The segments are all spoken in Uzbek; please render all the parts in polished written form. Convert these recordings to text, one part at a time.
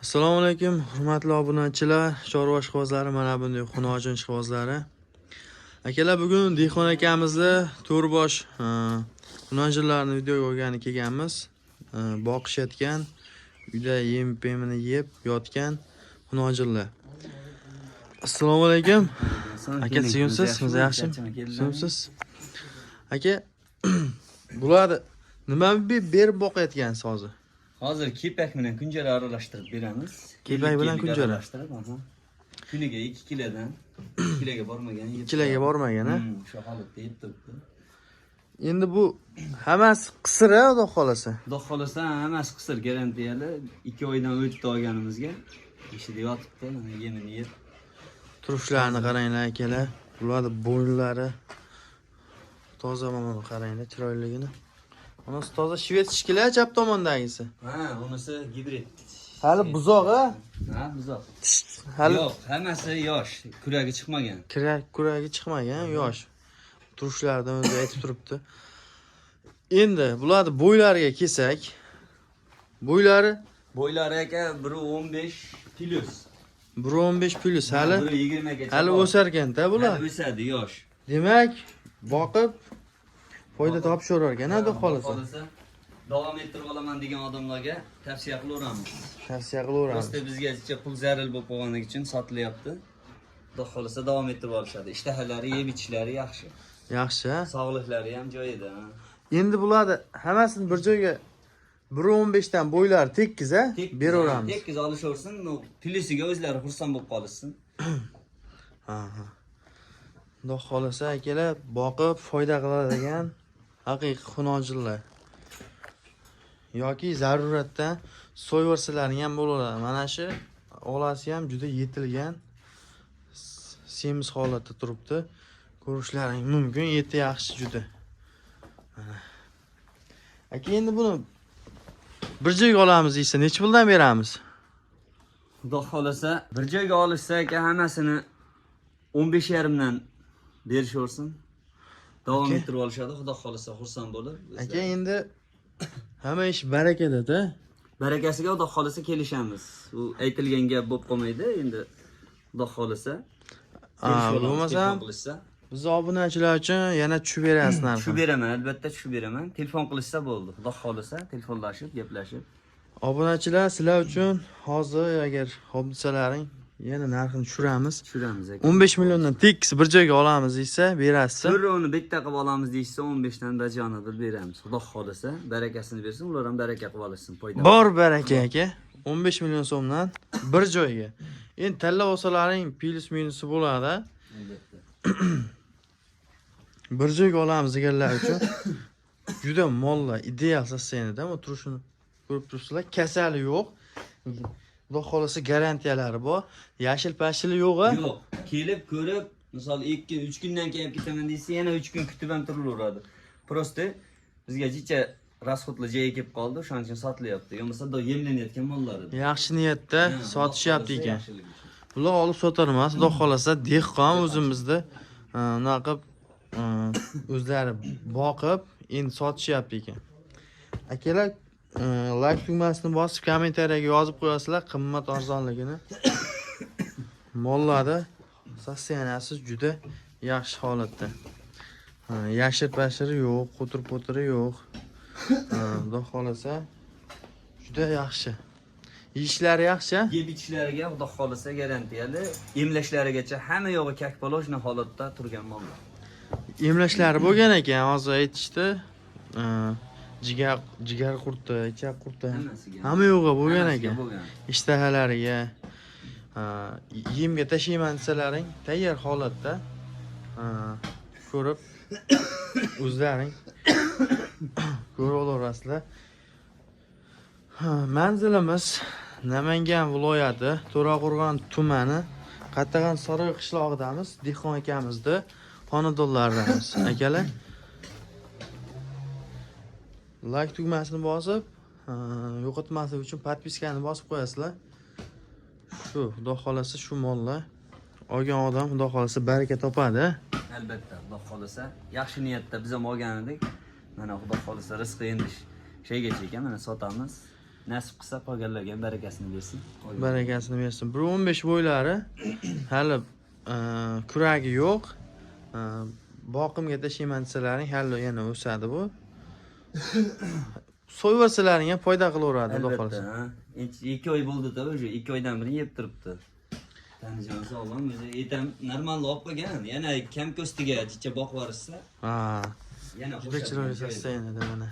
Assalomu alaykum, hurmatli obunachilar, chorva ishqibozlari, mana bunday xunojin ishqibozlari. Akalar, bugun dehqon akamizni to'rbosh xunojinlarni videoga olgani kelganmiz. Boqishayotgan, uyda yem pemini yeb yotgan xunojinlar. Assalomu alaykum. Aka, suyumsiz, yaxshimi? Suyumsiz. Aka, bularni nima berib boqayotgansiz hozir? Hozir kepak bilan kunjara aralashtirib beramiz. Kepak bilan 50 kunjara. Aralashtirib, aha. Kuniga 2 kilodan, 2 kiloga bormagan yeb. 2 kiloga bormagan, a? O'sha holatda yeb turibdi. Endi bu hammasi qisir, a, xudo xolasa. Xudo xolasa, hammasi qisir, garantiyali. 2 oydan o'tdi olganimizga. Ishida yotibdi, mana yemini yeb. Turishlarini qaranglar, akalar. Bularni bo'yinlari toza, mana buni qaranglar chiroyligini. Unisi toza шведский lar, chap tomondagisi. Ha, unisi gibrid. Hali buzoq, a? Ha, buzoq. Hali Yo'q, hammasi yosh, kuragi chiqmagan. Kuragi chiqmagan, yosh. Turishlaridan o'zi aytib turibdi. Endi bularni bo'ylariga kelsak, bo'ylari Bo'ylari, aka, 1.15 plus. 1.15 plus hali. 1.20 gacha. Hali bor. o'sar ekanda bular. Hali o'sadi, yosh. Demak, boqib foyda topishaverar ekan, xudo xolasa. Xohlasa davom ettirib olaman degan odamlarga tavsiya qilaveramiz. Tavsiya qilaveramiz. Просто bizga pul zaril bo'lib qolganligi uchun sotilyapti. Xudo xohlasa, davom ettirib olishadi. Ishtahalari, yeb ichishlari yaxshi. Yaxshi, a? Sog'liqlari ham joyida, ha. Endi bularni hammasini bir joyga 1.15 dan bo'ylari tekis, a? Beraveramiz. Tekkiz olishaversin, ну, plusiga o'zlari xursand bo'lib qolishsin. Ha. Xudo xohlasa, akalar, boqib foyda qiladigan haqiqiy xunojinlar. Yoki zaruratdan so'yversalaring ham bo'ladi. Mana shu olasi ham juda yetilgan, semiz holatda turibdi. Ko'rishlaring mumkin, eti yaxshi juda. Mana. Aka, endi buni bir joyga olamiz desa, necha puldan beramiz? Xudo xohlasa, bir joyga olishsa, aka, hammasini 15,5 dan berishaversin. Davom ettirib olishadi, xudo xohlasa, xursand bo'lib. Aka, endi hamma ish barakada-da. Barakasiga, xudo xohlasa, kelishamiz. U aytilgan gap bo'lib qolmaydi endi, xudo xohlasa. Kelishib olamiz, Bo'lmasam telefon qilishsa. Biz obunachilar uchun yana tushib berasiz Tushib narxini. beraman, albatta tushib beraman. Telefon qilishsa bo'ldi. Xudo xohlasa, telefonlashib, gaplashib. Obunachilar, sizlar uchun hozir agar xo'p desalaring, yana narxini tushiramiz. Tushiramiz, aka. 15 milliondan tekis bir joyga olamiz desa, berasiz. To'rtovini bitta qilib olamiz deyishsa, 15 dan bajonidil beramiz. Xudo xohlasa, barakasini bersin, ular ham baraka qilib olishsin, foyda. Bor baraka, aka. 15 million so'mdan bir joyga. Endi tanlab olsalaring, plyus minusi bo'ladi. Albatta. Bir joyga olamiz deganlar uchun juda mollar ideal состояние da, bu turishini ko'rib turibsizlar. Kasali yo'q. Xudo xohlasa, garantiyalari bor. Yashil pashili yo'q, a? Yo'q, kelib ko'rib, misol 2 3 kundan keyin ketaman deysa, yana 3 kun kutib ham turaveradi. Просто bizga jicha расход li joyga kelib qoldi, o'shaning uchun sotilyapti. Yo bo'lmasa yemlanayotgan mollar edi. Yaxshi niyatda sotishyapti Xudo xohlasa, ekan. yaxshilik uchun. Bular olib sotar emas, xudo xohlasa, dehqon o'zimizda unaqa qilib o'zlari boqib endi sotishyapti ekan. Akalar, layk tugmasini bosib, kommentariyaga yozib qo'yasizlar qimmat arzonligini. Mollarda состояния si juda yaxshi holatda. Ha, yashir pashiri yo'q, qo'tir po'tiri yo'q. Ha, xudo xohlasa, juda yaxshi. Yeyishlari yaxshi, a? Yeb ichishlariga, xudo xohlasa, garantiyali, emlashlarigacha hamma yog'i как положено holatda turgan mollar. Emlashlari bo'lgan ekan, hozir aytishdi. Jigar qurti, ichak qurti, Hammasiga. hamma yo'g'i bo'lgan Hammasiga ekan. Bo'lgan. Ishtahalariga, yemga tashlayman desalaring, tayyor holatda, ko'rib o'zlaring ko'rib olaverasizlar. Ha, manzilimiz Namangan viloyati, To'raqo'rg'on tumani, Qatag'on saroy qishlog'idamiz. Dehqon akamizni xonadonlaridamiz. Akalar, layk tugmasini bosib, yo'qotmaslik uchun подписка ni bosib qo'yasizlar. Shu, xudo xohlasa, shu mollar olgan odam, xudo xohlasa, baraka topadi. Albatta, xudo xohlasa, yaxshi niyatda biz ham olgan edik. Mana, xudo xohlasa, rizqi endi shaygacha ekan, mana sotamiz. Nasib qilsa qolganlarga ham barakasini bersin. Barakasini bersin. 1.15 bo'ylari hali kuragi yo'q. Boqimga tashlayman desalaring hali yana o'sadi bu. So'yversalaring ham foyda qilaveradi, xudo Albatta, xohlasa. ha. 2 oy bo'ldi-da, уже 2 oydan beri yeb turibdi. Tanijon sog'lom, o'zi et ham normal olib qo'ygan. Yana kam ko'stiga jicha boqib yuborishsa, yana Juda qo'shadigan chiroyli joyi. Состояние da mana.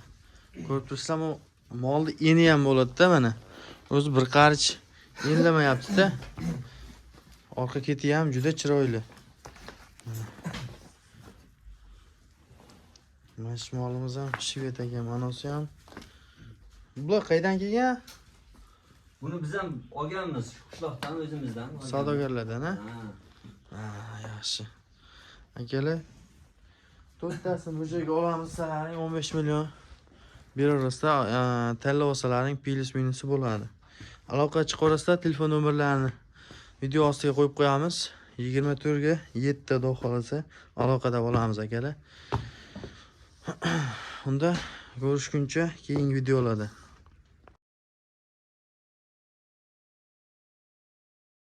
Ko'rib turibsizlar, bu molni eni ham bo'ladi-da mana. O'zi bir qarich enlamayapti-da. Orqa keti ham juda chiroyli. Mana. Mana shu molimiz ham shved ekan, manosi ham. Bular qaydan kelgan? Buni biz ham olganmiz, shu qishloqdan o'zimizdan olganmiz. Savdogarlardan, ha? Ha. Ha, yaxshi. Akalar, to'rttasini bu joyga olamiz, sizlarning 15 million beraverasizlar, tanlab olsalaring plyus minusi bo'ladi. Aloqa chiqarasizlar, telefon nomerlarini video ostiga qo'yib qo'yamiz. 24 ga 7 xudo xohlasa aloqada bo'lamiz, akalar. Unda ko'rishguncha keyingi videolarda.